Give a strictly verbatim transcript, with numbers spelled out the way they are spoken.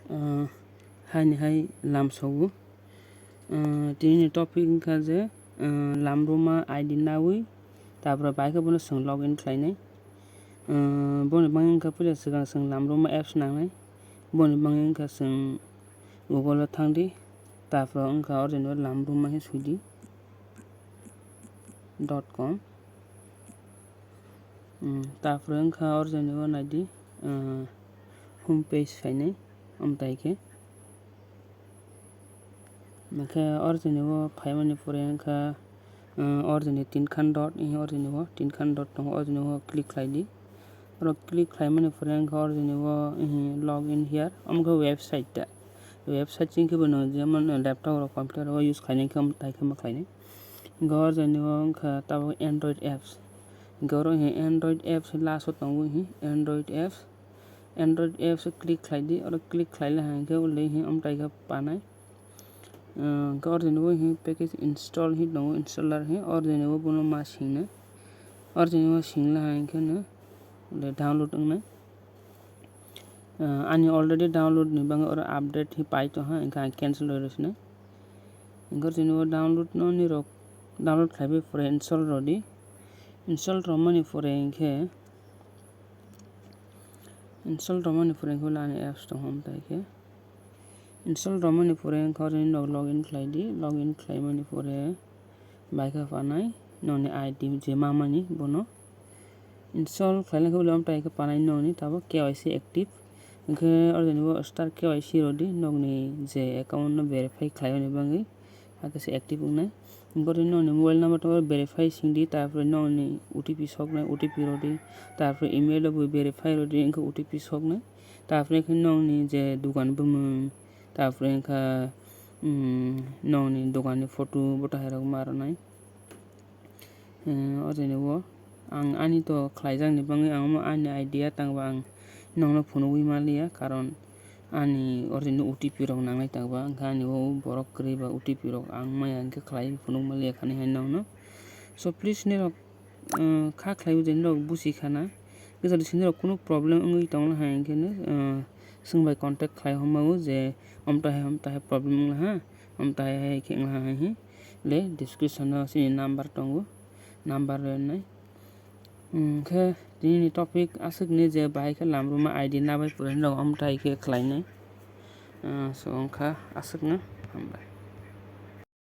Ah, haini hai lamsogo. Ah, tinini topic wngkha je, ah, lamruma I D nawi, tapra bai khe bono chwng login khlainai. Ah, boni bagwi wngkha puila swkang chwng lamruma apps nangnai. Boni bagwi wngkha chwng Google o thangdi, tapra wngkha oro jani lamruma he swidi dot com. Hmm, tapra wngkha oro jani o naidi, ah, home page phainai, amtai khe. Hwnkhe oro jani o phaimani pore wngkha, ah, oro jani tinkhan dot, eh, oro jani o tinkhan dot tongo, oro jani o click khlaidi. Oro click khlaimani pore wngkha oro jani o, eh, log in here, omo khe website ta. Website chini khe bo no jemon laptop rok, computer rok use khlainai khe, tai khe ma khlainai. Hwnkhe oro jani o wngkha tabuk Android apps. Hwnkhe oro he Android apps last o tongo he Android apps. Android apps o click khlaidi, oro click khlaile hai khe ulei he amtai khe panai. Ah, hwnkhe oro jani o he package install he tongo, installer he oro jani o bono ma singnai. Oro jani o singla hai khe no ulei download wngnai. Ah, ani already download ni bagwi oro update hi pai tongkha, hwnkhe ang cancel rwi rwsinai. Hwnkhe oro jani o download no nirok download khlaiwi pore install rwdi. Install rwmani pore hwnkhe, install rwmani pore hwnkhe ani apps tongkha amtai khe. Install rwmani pore hwnkhe oro nok login khlaidi, login khlaimani pore bai khe phanai nokni I D je mamani bono install khlaina khe ulo amtai khe panai nokni tabuk K Y C active. Hwnkhe oro jani o start K Y C rwdi nokni je account no verify khlaimani bagwi, hakhe se active wngnai. Hwnkhe oro nokni mobile number tongo verify singdi, tarpore nokni O T P soknai, O T P rwdi, tarpore email o bo verify rwdi, hwnkhe O T P soknai. Tarpore khe nokni je dogan bumung, tarpore wngkha, mm, nokni doganni photo bo tahairok ma rwnai. Eh, o jani o ang ani to khlaijakni bagwi ang omo ani idea tangba ang nokno phunugwi manliya, karon ani original O T P rok nangnai tangba, hwnkhe ani o borok kwrwi ba O T P rok ang maya hwnkhe khlaiwi phunuk manliya khani hai nokno. So please nirok, eh, kha khlaiwi je nirok busi khana. Kisa de sinirok kunu problem wngwi tongla hai hwnkhe no, eh, chwng bai contact khlai hwnmao je omtahai omtahai problem wngla ha, omtahai hai khe wngla ha hai le description o chini number tongo, number rwnai. Hwnkhe tinini topic aswkni je bahai khe lamruma I D nabai pore nirok omtai khe khlainai. Ah, so wngkha aswkno, hambai.